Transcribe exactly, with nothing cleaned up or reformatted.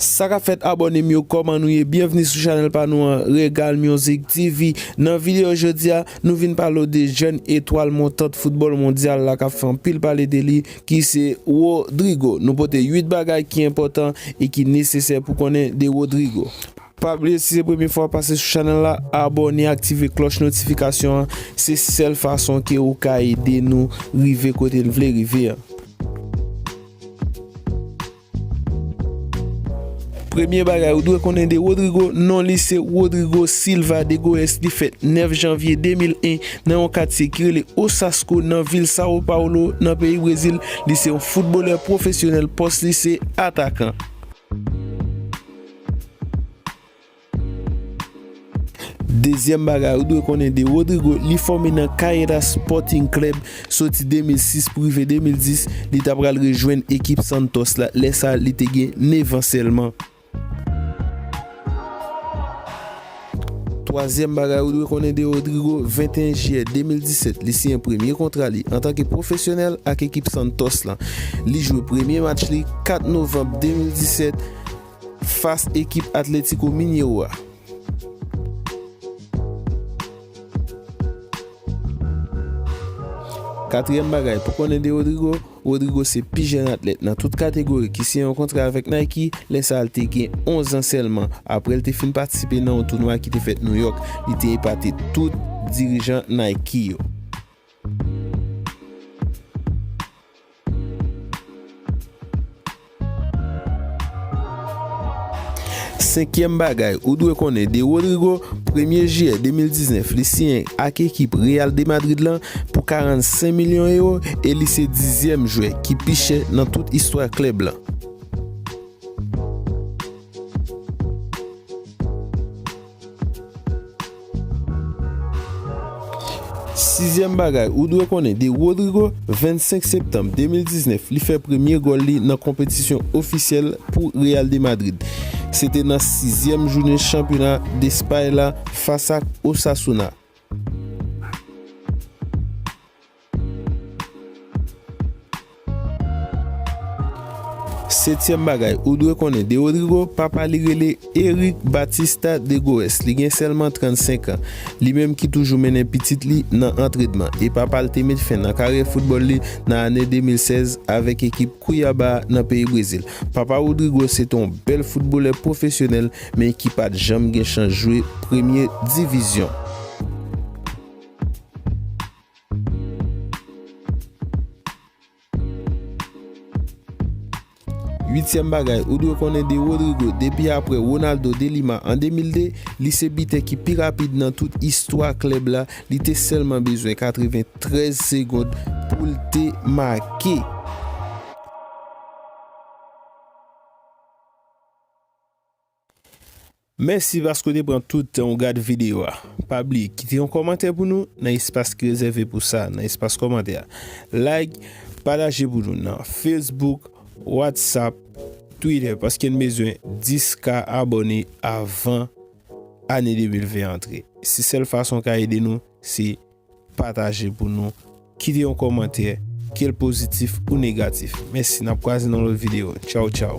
Sa k ap fèt, abòne m yo, kòman nou ye? Byenvni sou chanèl pa nou an, Regal Music T V. Nan videyo jodi a, nou vin pale w de jèn etwal montant foutbòl mondyal la k ap fè anpil pale de li, ki se Rodrygo. Nou pote uit bagay ki enpòtan e ki nesesè pou konnen de Rodrygo. Pa bliye, si se premye fwa w pase sou chanèl la, abòne, aktive klòch notifikasyon an. Se sèl fason ke ou ka ede nou rive kote n vle rive an. Premye bagay ou dwe konnen de Rodrygo, non li se Rodrygo Silva de Goes. Li fèt nèf janvye de mil en nan yon katye ki rele Osasco, nan vil São Paulo, nan peyi Brezil. Li se yon foutbolè pwofesyonèl, pòs li se atakan. Dezyèm bagay ou dwe konnen de Rodrygo, li fòme nan Caxias Sporting Club soti de mil sis pou rive de mil dis. Li ta pral rejwenn ekip Santos la, lè sa a li te gen nèf an sèlman. Twazyèm bagay ou dwe konnen de Rodrygo, venteyen jiyè de mil disèt, li siyen premye kontra li antanke pwofesyonèl ak ekip Santos lan. Li jwe premye match li kat novanm de mil disèt fas ekip Atlético Mineiro a. Katriyèm bagay pou konnen de Rodrygo, Rodrygo se pi jèn atlèt nan tout kategori ki siyen yon kontra avèk Nike, lè sa a l te gen onz an sèlman. Apre l te fin patisipe nan yon tounwa ki te fèt New York, li te epate tout dirijan Nike yo. Senkyèm bagay ou dwe konnen de Rodrygo, premye jiyè de mil diznèf, li siyen ak ekip Real de Madrid lan pou karannsenk milyon ewo e li se dizyèm jwè ki pi chè nan tout istwa klèb lan. Sizyèm bagay ou dwe konnen de Rodrygo, vennsenk septanm de mil diznèf, li fè premye gòl li nan konpetisyon ofisyèl pou Real de Madrid. Se te nan sizyèm jounen chanpyona Despay la fas ak Osasuna. Setyèm bagay ou dwe konnen de Rodrygo, papa li rele Eric Batista de Goes. Li gen sèlman trannsenk an. Li menm ki toujou mennen pitit li nan antrenman. E papa l te met fen nan karyè foutbòl li nan ane de mil sèz avèk ekip Cuiabá nan peyi Brezil. Papa Rodrygo se te yon bèl foutbolè pwofesyonèl, men ki pa t janm gen chans jwe premye divizyon. Uityèm bagay ou dwe konnen de Rodrygo, depi apre Ronaldo de Lima an de mil de, li se bitè ki pi rapid nan tout istwa klèb la. Li te sèlman bezwen katreventrèz segonn pou l te make. Mèsi paske w te pran tout tan w gad videyo a. Pa bliye kite yon kòmantè pou nou nan espas ki rezève pou sa, nan espas kòmantè a. Like, pataje pou nou nan Facebook, WhatsApp, Twitter, paske n bezwen dis K abòne avan ane de mil ven antre. Se sèl fason w ka ede nou, se pataje pou nou, kite yon kòmantè, ke l pozitif ou negatif. Mèsi, n ap kwaze nan lòt videyo. Tchaw, tchaw.